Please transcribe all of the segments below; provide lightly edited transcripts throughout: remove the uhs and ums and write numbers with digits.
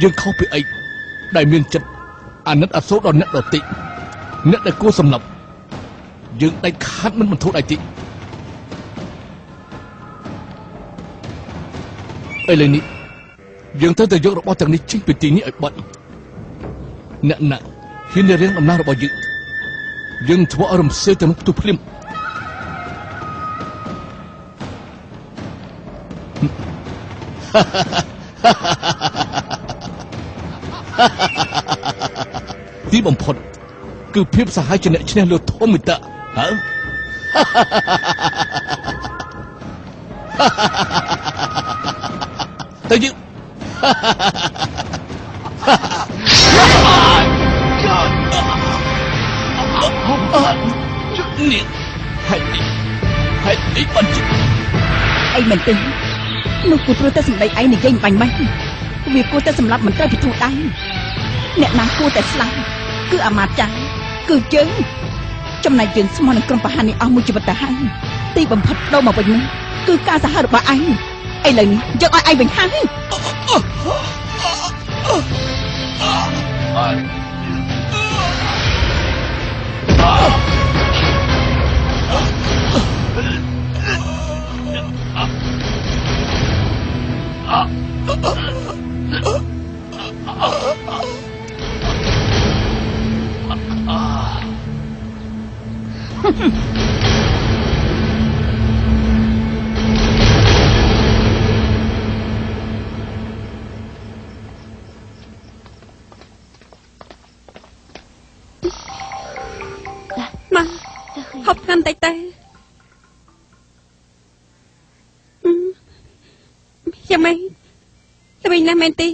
យើងខុសពីអីដែលមានចិត្តអាណិតអាសូរដល់អ្នកដទៃអ្នកដែលគួរសម្លាប់យើងដាច់ខាតមិនបន្ធូរដៃតិចឥឡូវនេះយើងត្រូវតែយករបស់ទាំងនេះចេញពីទីនេះឲ្យបាត់អ្នកណាហ៊ានរៀងដំណើររបស់យើងយើងធ្វើឲ្យរំសេវទាំងផ្ទុះភ្លាមទីបំផុតគឺភាពសាហាវជាអ្នកឈ្នះលើធម្មតៈហ៎ទៅយើងនេះហើយហើយអីបានជាអីមែនទេនោះគួរត្រូវតែសម្ដីឯងនិយាយបាញ់ម៉េចវាគួរតែសម្លាប់មិនត្រូវពិធូដៃអ្នកណាគួរតែស្លាប់គឺអាមាត្យចាស់គឺយើងចំណែកយើងស្មោះនឹងក្រុមប្រហារនេះអស់មួយជីវិតទៅហើយទីបំផុតដូរមកវិញនោះគឺការសាហាវរបស់ឯងឥឡូវនេះយើងឲ្យឯងវិញហើយមកហូបថ្នាំតិចទៅយ៉ាងម៉េចល្វីងណាស់មែនទេ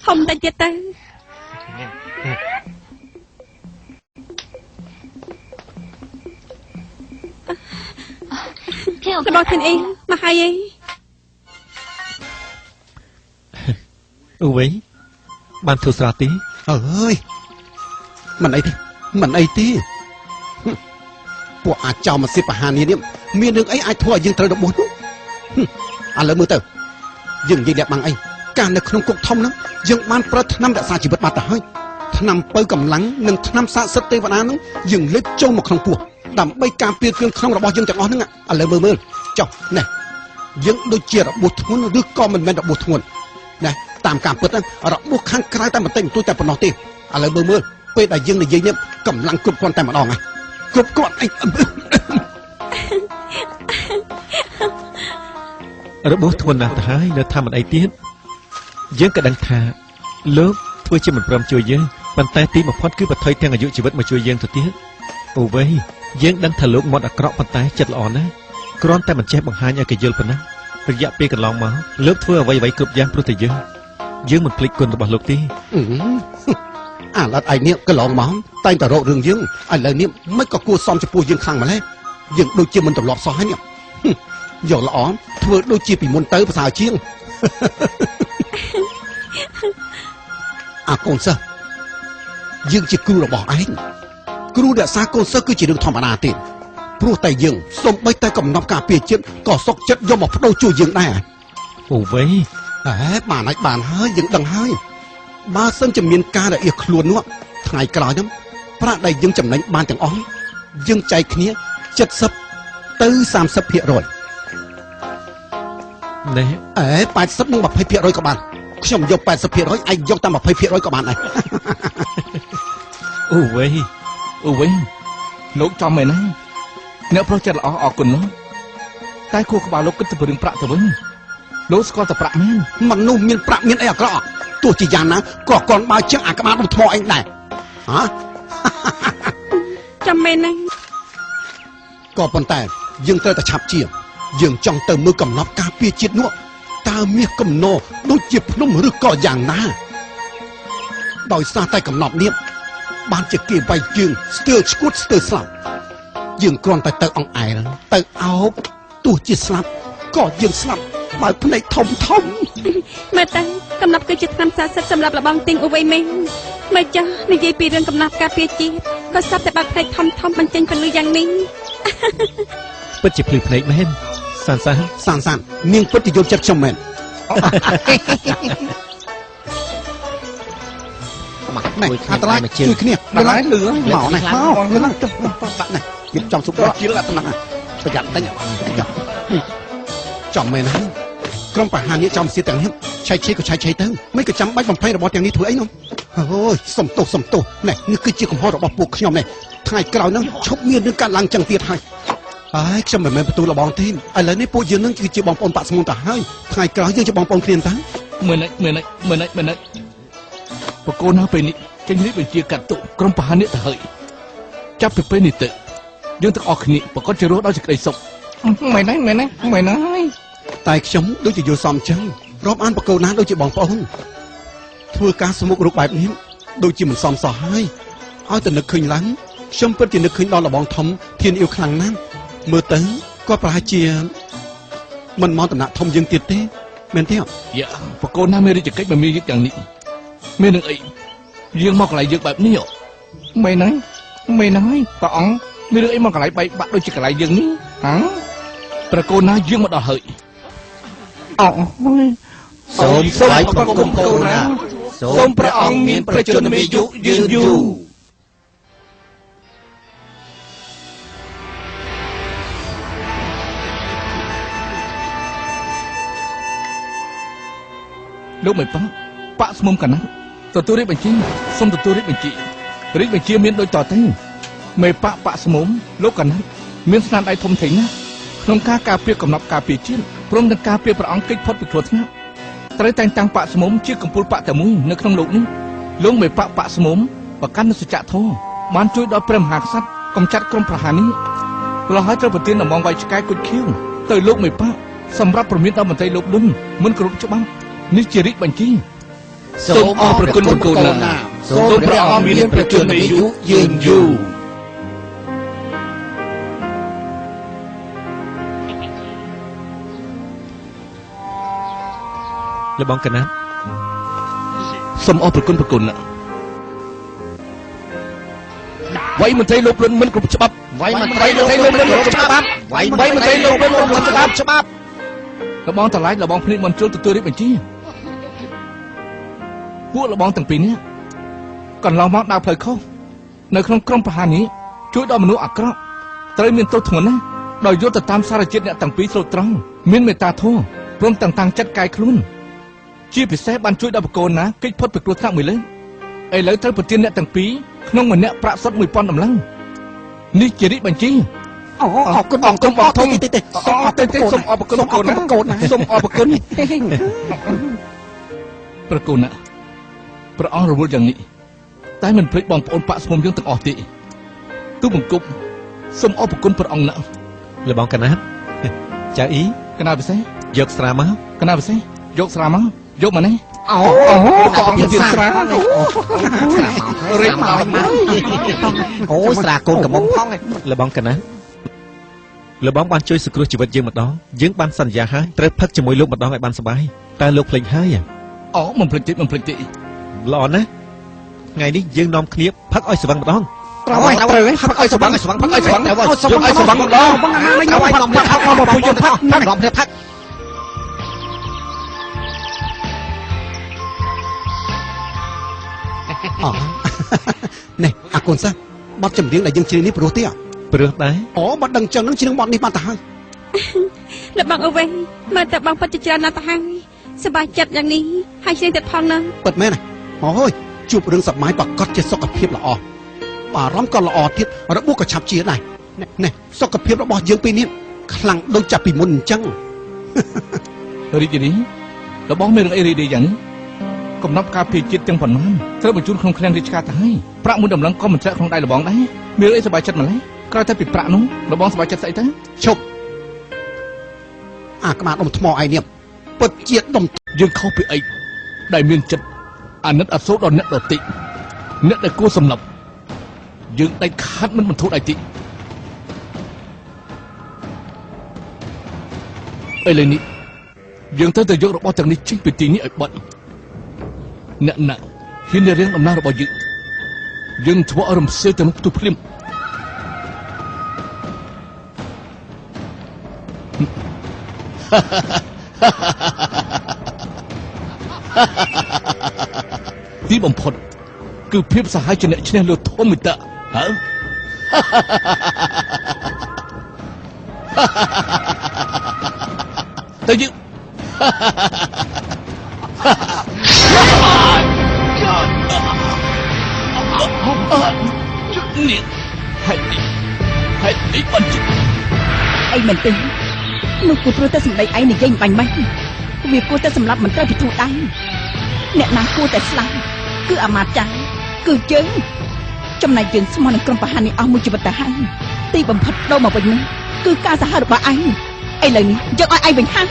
ហុំតិចទៀតទៅរបស់ធានអីមកហើយអីអូវិញបានធ្វើស្រាទេអើយមិនអីទេមិនអីទេពួកអាចោមសិបហានីនេះមានរឿងអីអាចធ្វើឲ្យយើងត្រូវរបួសនោះឥឡូវមើលទៅយើងនិយាយលាក់បាំងអីកាលនៅក្នុងគុកធំហ្នឹងយើងបានប្រើថ្នាំរក្សាជីវិតបាត់ទៅហើយថ្នាំពៅកម្លាំងនិងថ្នាំស័ក្តិសិទ្ធិទេវតាហ្នឹងយើងលេបចូលមកក្នុងពោះដើម្បីការពារគ្រឿងក្នុងរបស់យើងទាំងអស់ហ្នឹងឥឡូវមើលមើលចុះនេះយើងដូចជារបួសធ្ងន់ឬក៏មិនមែនរបួសធ្ងន់ណាតាមការពិតរបួសខាងក្រៅតែបន្តិចបន្តួចតែប៉ុណ្ណោះទេឥឡូវមើលមើលពេលដែលយើងនិយាយនេះកម្លាំងគ្រប់គ្រាន់តែម្ដងគ្រប់គ្រាន់អីរបួសធ្ងន់ណាស់ទៅហើយនៅថាមិនអីទៀតយើងក៏ដឹងថាលោកធ្វើជាមិនព្រមជួយយើងប៉ុន្តែទីបំផុតគឺបថុយទាំងអាយុជីវិតមកជួយយើងទៅទៀតអូវេយើងដឹងថាលោកមាត់អាក្រក់ប៉ុន្តែចិត្តល្អណាស់គ្រាន់តែមិនចេះបង្ហាញឲ្យគេយល់ប៉ុណ្ណារយៈពេលកន្លងមកលោកធ្វើអ្វីៗគ្រប់យ៉ាងព្រោះតែយើងមិនភ្លេចគុណរបស់លោកទេអាឡត់ឯងនេះកន្លងមកតែងតែរករឿងយើងឥឡូវនេះមិនក៏គួរសមចំពោះយើងខ្លាំងម្ល៉េះយើងដូចជាមិនទម្លាប់សោះហើយនេះយកល្អធ្វើដូចជាពីមុនទៅប្រសើរជាងអាកូនសិស្សយើងជាគ្រូរបស់ឯងគ្រូរក្សាកូនសិស្សគឺជារឿងធម្មតាទេព្រោះតែយើងសូម្បីតែកំណត់ការពារជាតិក៏សុកចិត្តយកមកបដូរជួយយើងដែរអូវេអេបានហើយបានហើយយើងដឹងហើយបើសិនជាមានការរអៀសខ្លួននោះថ្ងៃក្រោយហ្នឹងប្រាក់ដែលយើងចំណេញបានទាំងអស់យើងចែកគ្នា70ទៅ30%នេះអេ80និង20%ក៏បានខ្ញុំយក80%ឯងយកតែ20%ក៏បានដែរអូវេអូវេលោកចំមែនណាអ្នកប្រុសចិត្តល្អអរគុណលោកតែគួរក្បាលលោកគិតទៅរឿងប្រាក់ទៅវិញលោកស្គាល់តែប្រាក់មែនមនុស្សមានប្រាក់មានអីអាក្រក់ទោះជាយ៉ាងណាក៏កនបើជាងអាក្បាលដុំថ្មឯងដែរហ៎ចាំមែនណាក៏ប៉ុន្តែយើងត្រូវតែឆាប់ជាយើងចង់ទៅមើលកំណត់ការពារជាតិនោះតើមាសកំណរដូចជាភ្នំឬក៏យ៉ាងណាដោយសារតែកំណត់នេះបានជាគេវាយជើងស្ទើរឈួតស្ទើរស្លាប់យើងគ្រាន់តែទៅអង្អែលទៅអោបទោះជាស្លាប់ក៏យើងស្លាប់ បើកភ្នែកធំធំ មើលទៅកំណប់គឺជាថ្នាំស័ក្តិសិទ្ធិសម្រាប់លបងទីងអ៊ូវៃមេងមើលចាស់និយាយពីរឿងកំណប់ការពារជាតិក៏សັບតែបើកភ្នែកធំធំបញ្ចេញពន្លឺយ៉ាងនេះ ពិតជាភ្លឺភ្នែកមែនសានសាន សានសាននាងពិតជាយល់ចិត្តខ្ញុំមែន មក នេះ ជួយគ្នា អត្តរាជ មកជើង ជួយគ្នា ដល់ហើយលឺហើយ មកនេះមកលឿនចុះដាក់នេះរៀបចំស៊ុប ដល់ជាលអាត្មា ប្រយ័ត្នតិចចំមែនហើយក្រុមបហានេះចំសៀទាំងនេះឆៃឆេក៏ឆៃឆេទៅមិនក៏ចាំបាច់បំផែងរបស់ទាំងនេះធ្វើអីនោះអូយសុំទោសសុំទោសនេះនេះគឺជាកំហុសរបស់ពួកខ្ញុំនេះថ្ងៃក្រោយហ្នឹងឈប់មានរឿងកាត់ឡើងចឹងទៀតហើយហើយខ្ញុំមិនមែនបន្ទូលលបងទេឥឡូវនេះពួកយើងនឹងគឺជាបងប្អូនបាក់ស្មូនទៅហើយថ្ងៃក្រោយយើងជាបងប្អូនគ្នាតា មើលមើលមើលមើលបកូនណាពេលនេះចេញនេះបញ្ជាកាត់ទុកក្រុមបហានេះទៅហើយចាប់ពីពេលនេះទៅយើងទាំងអស់គ្នាប្រកាសជារស់ដោយសេចក្តីសុខមែនហើយមែនហើយមែនហើយ តែខ្ញុំដូចជាយល់សមចឹងរាប់អានបកូនណាដូចជាបងប្អូនធ្វើការស្មុគរូបបែបនេះដូចជាមិនសមសោះហើយឲ្យតែនឹកឃើញឡើងខ្ញុំពិតជានឹកឃើញដល់លបងធំធានអ៊ីវខ្លាំងណាស់មើលទៅគាត់ប្រហែលជាមិនមកតំណាក់ធំយើងទៀតទេមែនទេ យ៉ាបកូនណាមានរាជកិច្ចមិនមានយ៉ាងនេះមាននឹងអីយើងមកកន្លែងយើងបែបនេះមែនហើយមែនហើយព្រះអង្គមានរឿងអីមកកន្លែងបែកបាក់ដូចជាកន្លែងយើងនេះហ៎ប្រកូនណាយើងមកដល់ហើយអូយ សូមថ្វាយបង្គំកូនណាសូមព្រះអង្គមានព្រះជន្មាយុយឺនយូរ លោកមិនប៉បាក់ស្មុំកណាទទួលរាជបញ្ជាសូមទទួលរាជបញ្ជារាជបញ្ជាមានដូចតទៅមេបាក់បាក់ស្មុំលោកកណាមានស្នាដៃធំធេងណាស់ក្នុងការការពារកំណប់ការពារជាតិព្រមទាំងការពារព្រះអង្គគេចផុតពីគ្រោះថ្នាក់ត្រូវតែងតាំងបាក់ស្មុំជាកម្ពូលបាក់តែមួយនៅក្នុងលោកនេះលោកមេបាក់បាក់ស្មុំប្រកាន់នូវសច្ចធម៌បានជួយដល់ព្រះមហាក្សត្រកម្ចាត់ក្រុមប្រហារនេះម្ល៉េះហើយត្រូវប្រទានដំបងវាយឆ្កែគុជខៀវទៅលោកមេបាក់សម្រាប់ប្រមានដល់មន្ត្រីលោកលុនមិនគោរពច្បាប់នេះជារាជបញ្ជា សូមអរព្រគុណកូនណាសូមព្រះអង្គមានព្រះជន្មាយុយឺនយូរ លបងកណា សូមអរព្រគុណប្រគុណណាវាយមន្ត្រីលោកលុនមិនគ្រប់ច្បាប់ វាយមន្ត្រីលោកលុនមិនគ្រប់ច្បាប់វាយមន្ត្រីលោកលុនមិនគ្រប់ច្បាប់ច្បាប់ លបងតឡៃលបងភ្នែកមិនជុលទទួលរាជបញ្ជាពួកលបងទាំងពីរនេះកន្លងមកដើរផ្លូវខុសនៅក្នុងក្រុមប្រហារនេះជួយដល់មនុស្សអាក្រក់ត្រូវមានទោសធ្ងន់ណាស់ដោយយល់ទៅតាមសារជាតិអ្នកទាំងពីរស្លូតត្រង់មានមេត្តាធម៌ព្រមទាំងតាំងចិត្តកាយខ្លួនជាពិសេសបានជួយដល់បកូនណាគេចផុតពីគ្រោះថ្នាក់មួយលើកឥឡូវត្រូវប្រទានអ្នកទាំងពីរក្នុងម្នាក់ប្រាក់សុទ្ធ1000តម្លឹងនេះជារាជបញ្ជា អូអរគុណអរគុណបងធំទេទេ អរទេទេសូមអរគុណកូនណាសូមអរគុណប្រកូនណាព្រះអង្គរវល់យ៉ាងនេះតែមិនភ្លេចបងប្អូនបាក់ស្មុំយើងទាំងអស់ទេទូបង្គំសូមអរគុណព្រះអង្គណា លបងកណាចៅអ៊ី កណាពិសេស យកស្រាមក កណាពិសេសយកស្រាមកយកមកនេះ អូព្រះអង្គទៀតស្រា រេមកអូស្រាកូនកំមុំផង លបងកណាលបងបានជួយសង្គ្រោះជីវិតយើងម្ដងយើងបានសន្យាហើយត្រូវផឹកជាមួយលោកម្ដងឲ្យបានសប្បាយតើលោកភ្លេចហើយ អូមិនភ្លេចទេមិនភ្លេចទេ ល្អណាស់ថ្ងៃនេះយើងនាំគ្នាផឹកឲ្យស្វឹងម្ដង ត្រូវហើយត្រូវហើយផឹកឲ្យស្វឹង ស្វឹងផឹកឲ្យស្វឹងយកឲ្យស្វឹងម្ដងត្រូវឲ្យនាំគ្នាផឹកមកពួកយើងផឹកនាំគ្នាផឹក អូនេះអាកូនសាបទចម្រៀងដែលយើងច្រៀងនេះព្រោះទេ ព្រោះដែរ អូបើដឹងចឹងនឹងច្រៀងបទនេះបានទៅហើយ លបងអវេមើលតែបងពិតជាច្រើនណាស់ទៅហើយសប្បាយចិត្តយ៉ាងនេះហើយច្រៀងទៀតផងណា ពិតមែនអូយជួបរឿងសប្បាយប្រកាសជាសុខភាពល្អអារម្មណ៍ក៏ល្អទៀតរបួសក៏ឆាប់ជាដែរនេះសុខភាពរបស់យើងពេលនេះខ្លាំងដូចចាប់ពីមុនអញ្ចឹង រីករាយរបស់មានរឿងអីរីករាយយ៉ាងនេះកំណត់ការពារជាតិទាំងប៉ុន្មានត្រូវបញ្ជូនក្នុងឃ្លាំងរាជការទៅហើយប្រាក់មួយតម្លឹងក៏មិនធ្លាក់ក្នុងដៃលបងដែរមានរឿងអីសប្បាយចិត្តម្ល៉េះក្រៅតែពីប្រាក់នោះលបងសប្បាយចិត្តស្អីទៅ ឈប់អាក្បាលដុំថ្មឯនេះពិតជាដុំ យើងខុសពីអីដែលមានចិត្តអាណិតអាសូរដល់អ្នកដទៃអ្នកដែលគួរសំណប់យើងដាច់ខាត់មិនបន្ធូរដៃតិចឥឡូវនេះ យើងត្រូវតែយករបស់ទាំងនេះចេញពីទីនេះឲ្យបាត់អ្នកណាហ៊ានរៀងដំណើររបស់យើងយើងធ្វើឲ្យរំសេវទាំងនោះផ្ទុះភ្លាមទីបំផុតគឺភាពសាហាវជាអ្នកឈ្នះលើធម្មតៈហ៎ទៅយើងនេះហេតុនេះហេតុនេះបានជាអីមែនទេនោះគឺព្រោះតែសម្ដីឯងនិយាយបាញ់ម៉េចវាគួរតែសម្លាប់មិនត្រូវពិធូដែរអ្នកណាគួរតែស្លាប់គឺអាមាត្យចាស់គឺយើងចំណែកយើងស្មោះនឹងក្រុមប្រហារនេះអស់មួយជីវិតទៅហើយទីបំផុតដូរមកវិញនេះគឺការសាហាវរបស់ឯងឥឡូវនេះយើងឲ្យឯងវិញហើយ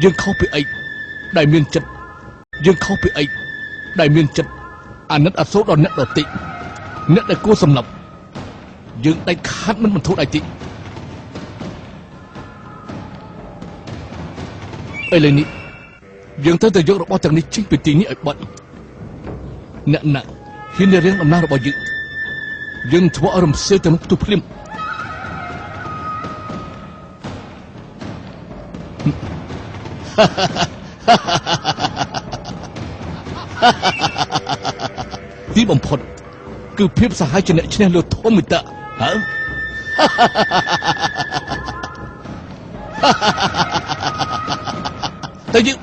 យើងខុសពីអីដែលមានចិត្តយើងខុសពីអីដែលមានចិត្តអាណិតអាសូរដល់អ្នកដទៃអ្នកដែលគួរសម្លាប់យើងដាច់ខាតមិនបន្ធូរដៃតិចឥឡូវនេះយើងត្រូវតែយករបស់ទាំងនេះចេញពីទីនេះឲ្យបាត់អ្នកណាហ៊ានរៀងដំណើររបស់យើងយើងធ្វើឲ្យរំសេវទាំងនោះផ្ទុះភ្លាមទីបំផុតគឺភាពសាហាវជាអ្នកឈ្នះលើធម្មតៈហ៎ទៅយើង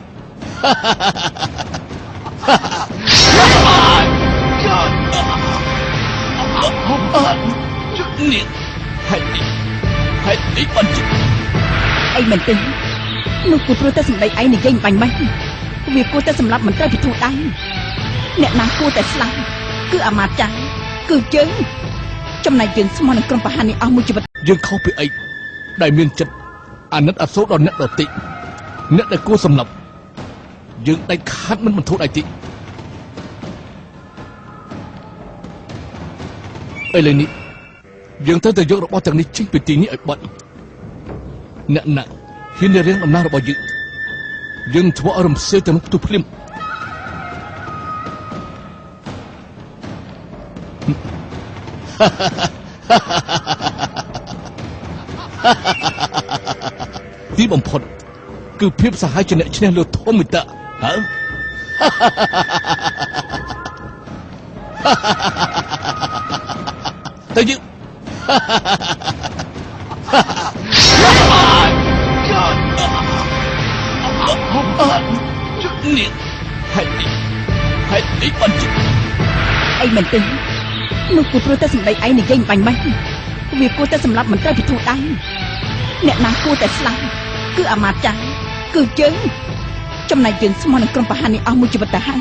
នេះហេតុនេះហេតុនេះបានជាអីមែនទេនោះគឺព្រោះតែសម្ដីឯងនិយាយបាញ់ម៉េចវាគួរតែសម្លាប់មិនត្រូវពិធូដែរអ្នកណាគួរតែស្លាប់គឺអាមាត្យចាស់គឺយើងចំណែកយើងស្មោះនឹងក្រុមប្រហារនេះអស់មួយជីវិតយើងខុសពីអីដែលមានចិត្តអាណិតអាសូរដល់អ្នកដទៃអ្នកដែលគួរសម្លាប់យើងដាច់ខាតមិនបន្ធូរដៃតិចឥឡូវនេះយើងត្រូវតែយករបស់ទាំងនេះចេញពីទីនេះឲ្យបាត់អ្នកណាហ៊ានរៀងដំណើររបស់យើងយើងធ្វើឲ្យរំសេវទាំងនោះផ្ទុះភ្លាមទីបំផុតគឺភាពសាហាវជាអ្នកឈ្នះលើធម្មតៈហ៎ទៅយើងនេះហេតុនេះហេតុនេះបានជាអីមែនទេនោះគឺព្រោះតែសម្ដីឯងនិយាយបាញ់ម៉េចវាគួរតែសម្លាប់មិនត្រូវពិធូដែរអ្នកណាគួរតែស្លាប់គឺអាមាត្យចាស់គឺយើងចំណែកយើងស្មោះនឹងក្រុមប្រហារនេះអស់មួយជីវិតទៅហើយ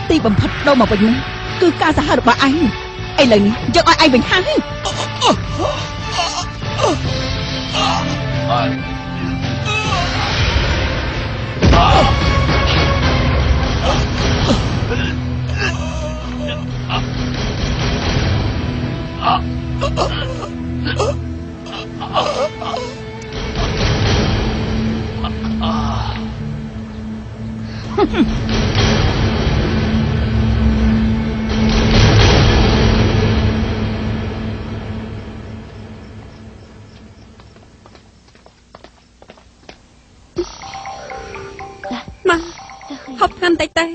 ទីបំផុតដូរមកវិញនេះគឺការសាហាវរបស់ឯងឥឡូវនេះយើងឲ្យឯងវិញហើយ មកហូបថ្នាំតិចទៅ